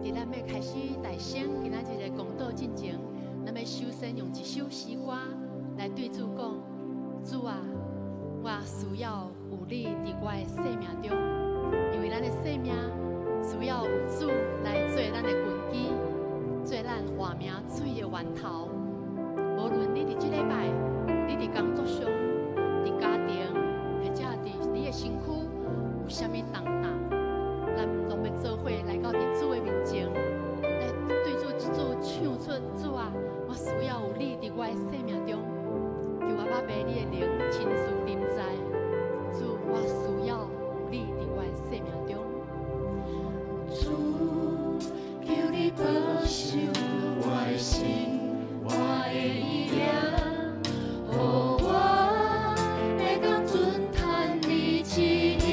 佇咱欲開始大聲今仔日的講道進前，咱欲首先用一首詩歌來對主講：主啊，我需要有你佇我的生命中，因為咱的生命需要有主來做咱的根基，做咱活命水的源頭。無論你佇這禮拜，你佇工作上、佇家庭，或者佇你的身軀有啥物重擔，咱攏欲做伙來到佇主的面前，來對主主唱出：主啊，我需要有你佇我的生命中，求阿爸爸你的靈親自臨在。主，我需要有你佇我的生命中。主，求你保守我的心，我的意念，予我會當遵趁你旨意。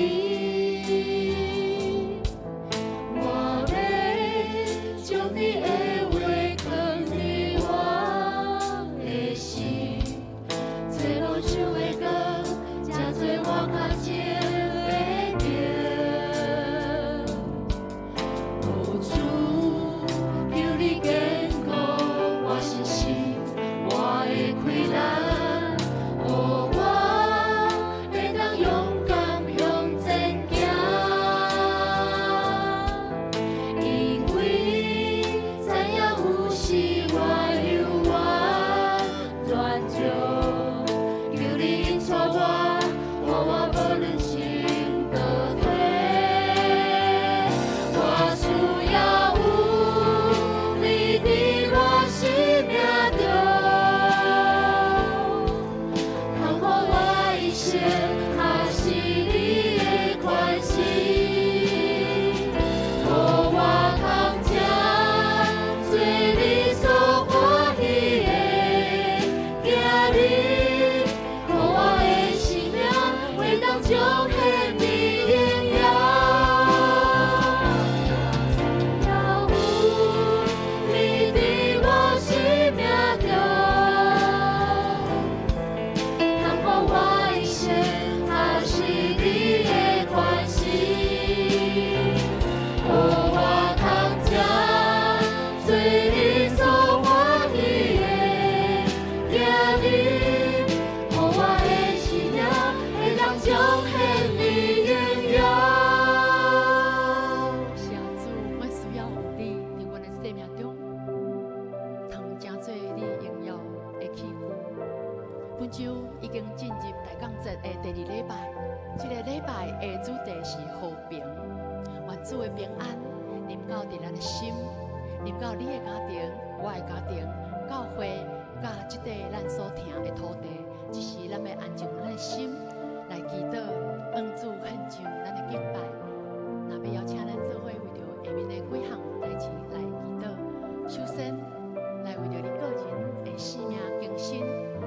我欲將你的話囥佇我的心，做路上的光，才做我跤前的燈。哦，主，求你堅固我信心，我的氣力，予我會當勇敢向前行。因為知影有時我猶原軟弱，求你引帶我，予我無論心倒退。我需要有你佇我生命中，看護我一生，確是你的寬心，予我通成做你所歡喜的囝兒，予我的生命會當彰顯你榮耀。要有你佇我生命中，看護我一生，確是你的寬心，予我通成做你所歡喜的囝兒，予我的生命會當彰顯你榮耀。是啊，主，我需要有你佇阮的生命中，通成做你榮耀的器具。本週已經進入大降節的第二禮拜，這個禮拜的主題是和平，願主的平安臨到佇咱的心，臨到你的家庭、我的家庭、教會，佮這塊咱所徛的土地。這時咱欲安靜咱的心來祈禱，向主獻上咱的敬拜。若欲邀請咱做伙為著下面的幾項代誌來祈禱。首先，來為著你個人的生命更新、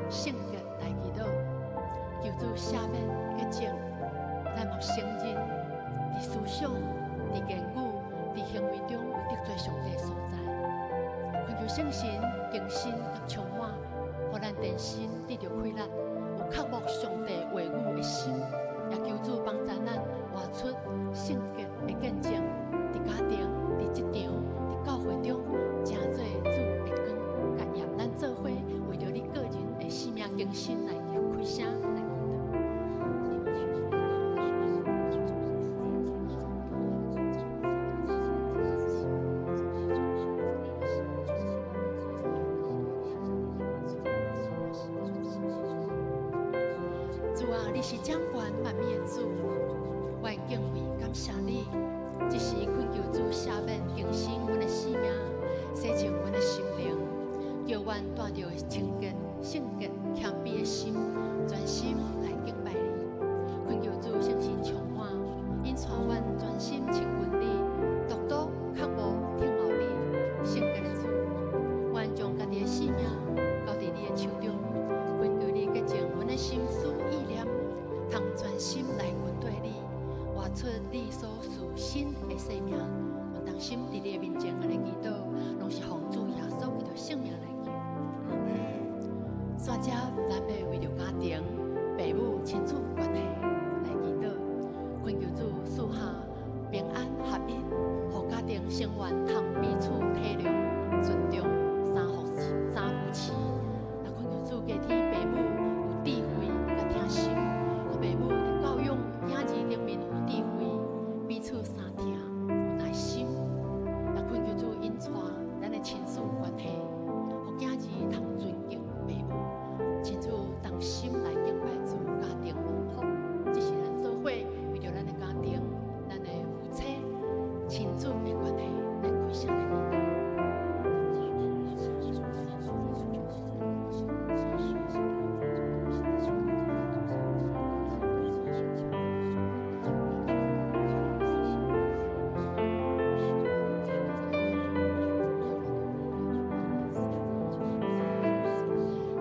聖潔來祈禱，求主赦免潔淨。咱嘛承認，佇思想、佇言語、佇行為中有得罪上帝的所在。懇求聖神更新佮充滿，予咱重新得著氣力，有渴慕上帝話語的心，也求主幫助咱活出聖潔的見證，佇家庭、佇職場、佇教會中，成做主的光佮鹽。咱做伙為著你個人的生命更新來開聲來祈禱。主啊，你是掌管萬物的主，我會敬畏感謝你。這時懇求主赦免更新阮的生命，洗淨阮的心靈，叫阮帶著清潔、聖潔、謙卑的心，專心來敬拜你。懇求主聖神充滿，引帶阮專心親近你，獨獨渴慕等候你，聖潔的主。阮將家己的生命交佇你的手中，懇求你潔淨阮的心思意念，通專心來跟隨你，活出你所賜新的生命。阮同心佇你的面前按呢祈禱，攏是奉主耶穌基督聖名來求。煞接咱欲為著家庭、父母、親子關係來祈禱，懇求主賜下平安合一，予家庭。成員通彼此體諒、尊重，三夫三夫妻。也懇求主加添爸母有智慧佮疼心，予爸母佇教養囝兒頂面有智慧，彼此相疼有耐心。也懇求主引帶咱的親子關係，予囝兒通尊敬爸母，親子同心來敬拜主，家庭蒙福。這是咱做伙為著咱的家庭、咱的夫妻、親子的關係來開聲來祈禱。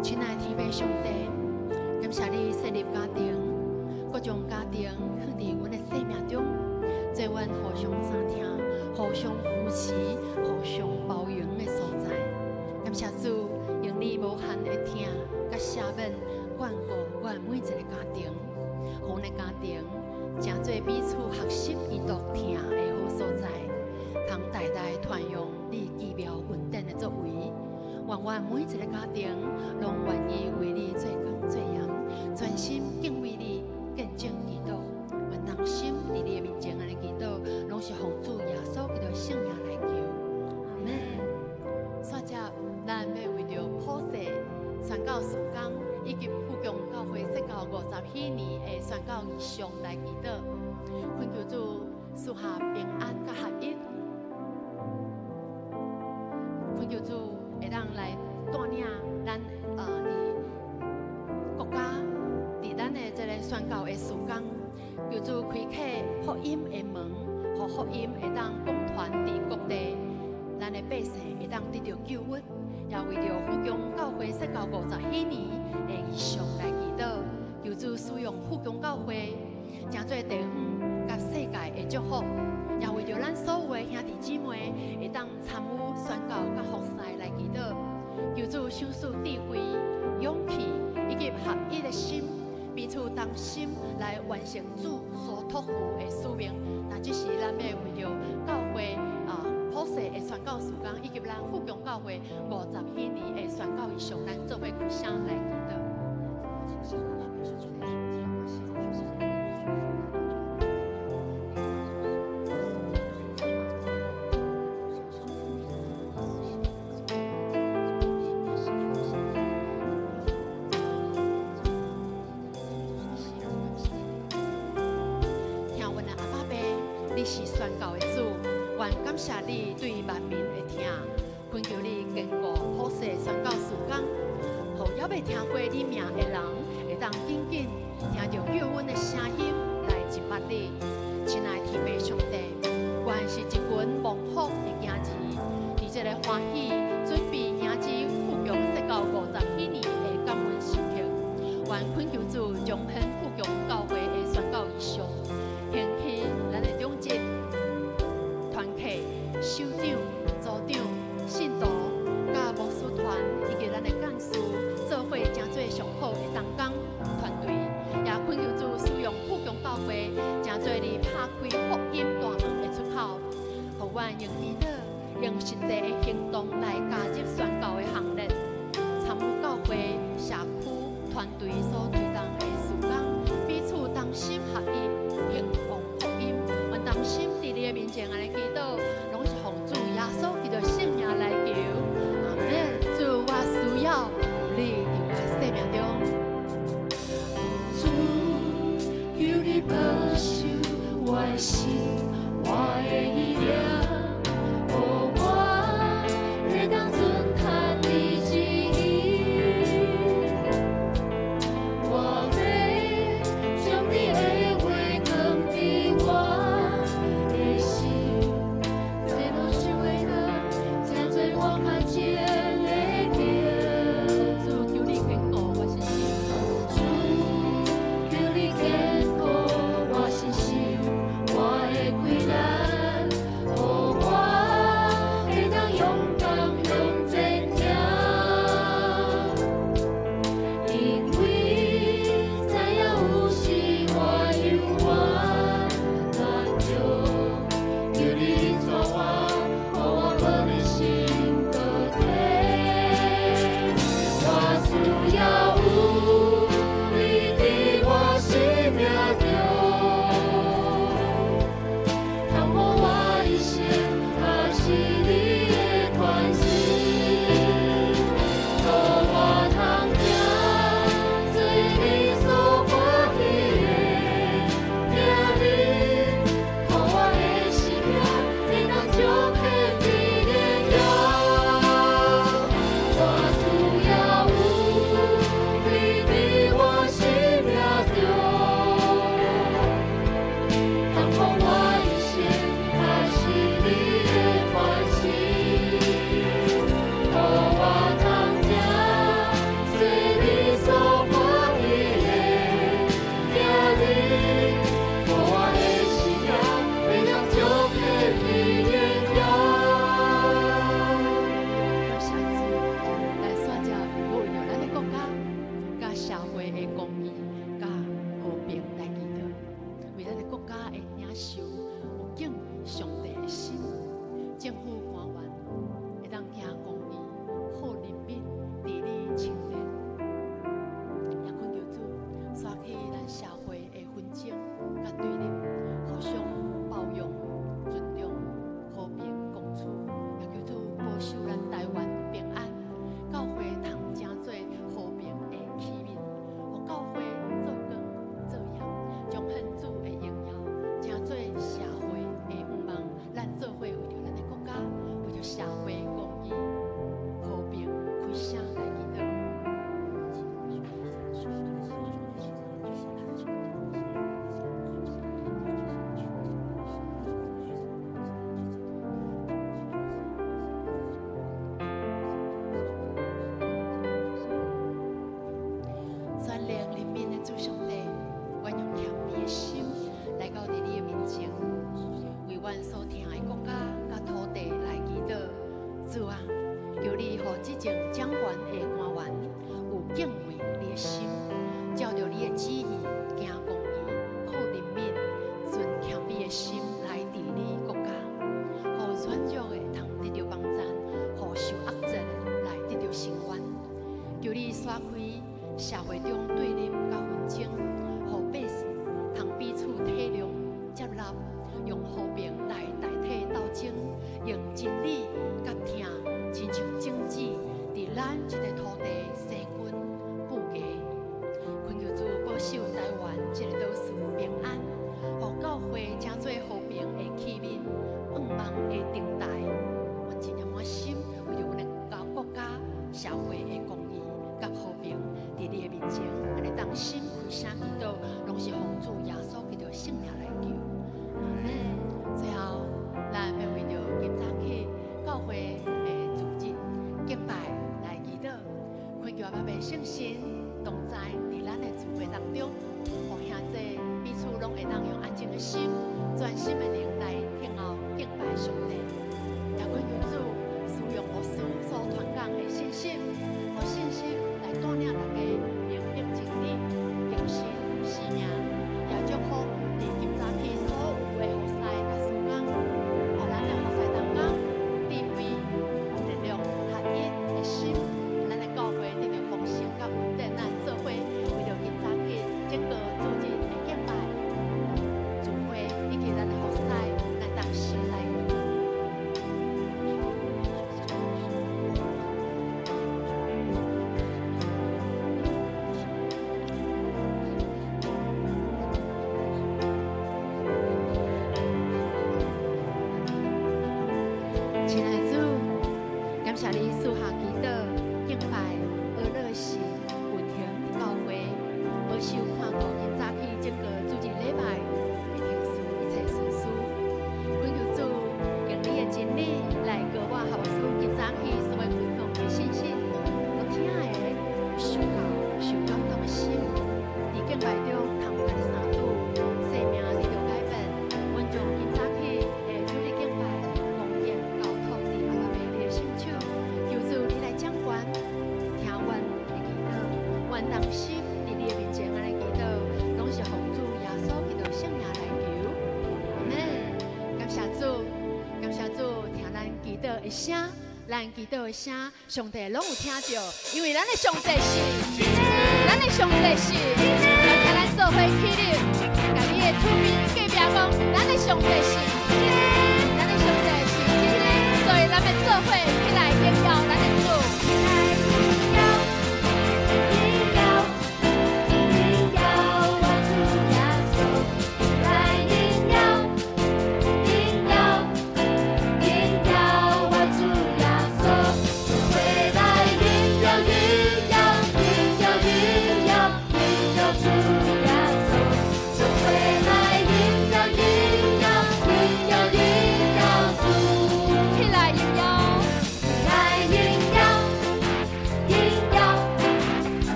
親愛的天父上帝，感謝你設立家庭，閣將家庭放佇阮的生命中，做阮互相相疼、互相扶持、互相包容的所在。感謝主，用你無限的疼佮赦免，眷顧阮每一个家庭，予阮的家庭成做彼此學習伊獨疼的好所在，通代代傳揚你奇妙恩典的作為。願阮每一个家庭，攏願意為你做工做鹽，專心敬畏你，見證基督。願同心佇你的面前按呢祈禱，攏是奉主耶穌基督聖名來求。阿們。煞接，咱欲為著普世宣教事工以及富強教會設教50禧年的宣教異象來祈禱，懇求主賜下平安佮合一，懇求主會當來帶領咱佇國家，佇咱的這个宣教的事工，求主開啟福音的門，予福音會當廣傳佇各地，咱的百姓會當得著救恩，也為著富強教會設教50禧年的異象來祈禱，求主使用富強教會，成做地方佮世界的祝福，也為著咱所有的兄弟姊妹會當參與宣教佮服侍來祈禱，求主賞賜智慧、勇氣以及合一的心，彼此同心來完成主所託付的使命。那這是咱欲為著教會啊普世的宣教事工，以及咱富強教會50禧年的宣教異象，咱做伙開聲來祈禱。聽阮的阿爸父，你是宣教的主，願感謝你對萬民的疼，懇求你堅固普世宣教事工，予猶未聽過你名的人，會當緊緊聽著救恩的聲音來認捌你。親愛的天父上帝，阮是一群蒙福的囝兒，佇這个歡喜準備迎接富強設教50禧年的感恩時刻，願懇求主彰顯富強教會的宣教異象，興起咱的長執、團契、首長、組長、信徒、佮牧師團以及咱的幹事，做伙成做上好的同工團隊，也懇求主使用富強教會，成做你拍開福音大門的出口，予阮用祈禱、用實際的行動來加入宣教的行列，參與教會、社區團隊所推動的事工，彼此同心合意，興旺福音。阮同心佇你的面前按呢祈禱，攏是奉主耶穌基督聖名來求。阿們。主，我需要你佇我的生命中。主，求你保守我的心，我的意念，予我會當遵行你旨意。我欲將你的話藏佇我的心，做軟弱的通得著幫贊，予受壓制的來得著伸冤。求你徙開社會中對立佮紛爭，予百姓通彼此體諒接納，用和平來代替鬥爭，用真理佮疼，親像種子佇咱這个土地生根布芽。懇求主保守台灣這个島嶼平安，予教會成做和平的器皿，向望的燈台。阮真正滿心為著阮的國家、社會的公義佮和平，佇你的面前，按呢同心開聲祈禱，攏是奉主耶穌基督聖名來求。阿們。最後，咱欲為著今早起教會的主日敬拜來祈禱，懇求阿爸聖神同在佇咱的聚會當中，予兄弟彼此攏會當用安靜的心、專心的靈來聽候敬拜上帝。也懇求主使用牧師所傳講的信息，予信息來帶領大家明白真理、更新生命，也祝福佇今早起所有的服侍佮事工，予咱的服侍同工智慧、力量合一的心，咱的教會得著豐盛佮穩定，咱做伙為著今早起這個主日的敬拜聚會，以及咱的服侍，咱同心來祈禱。親愛的主，感謝你賜下祈禱、敬拜、呵咾神運行佇教會，保守看顧今早起這個主日禮拜的程序一切順遂。懇求主用你的真理來膏我和牧師今早起所欲分享的信息，予聽的有受教、受感動的心，佇敬拜中通佮你相拄，生命得著改變。阮將今早起的主日敬拜恭敬交託佇阿爸父你的聖手，求主你來掌權，聽阮的祈禱，阮同心佇你的面前按呢祈禱，攏是奉主耶穌基督聖名來求。阿們。感謝主，感謝主，聽咱祈禱的聲，咱祈禱的聲，上帝攏有聽著，因為咱的上帝是，咱的上帝是，來聽咱做伙起立，共你的厝邊隔壁講，咱的上帝是。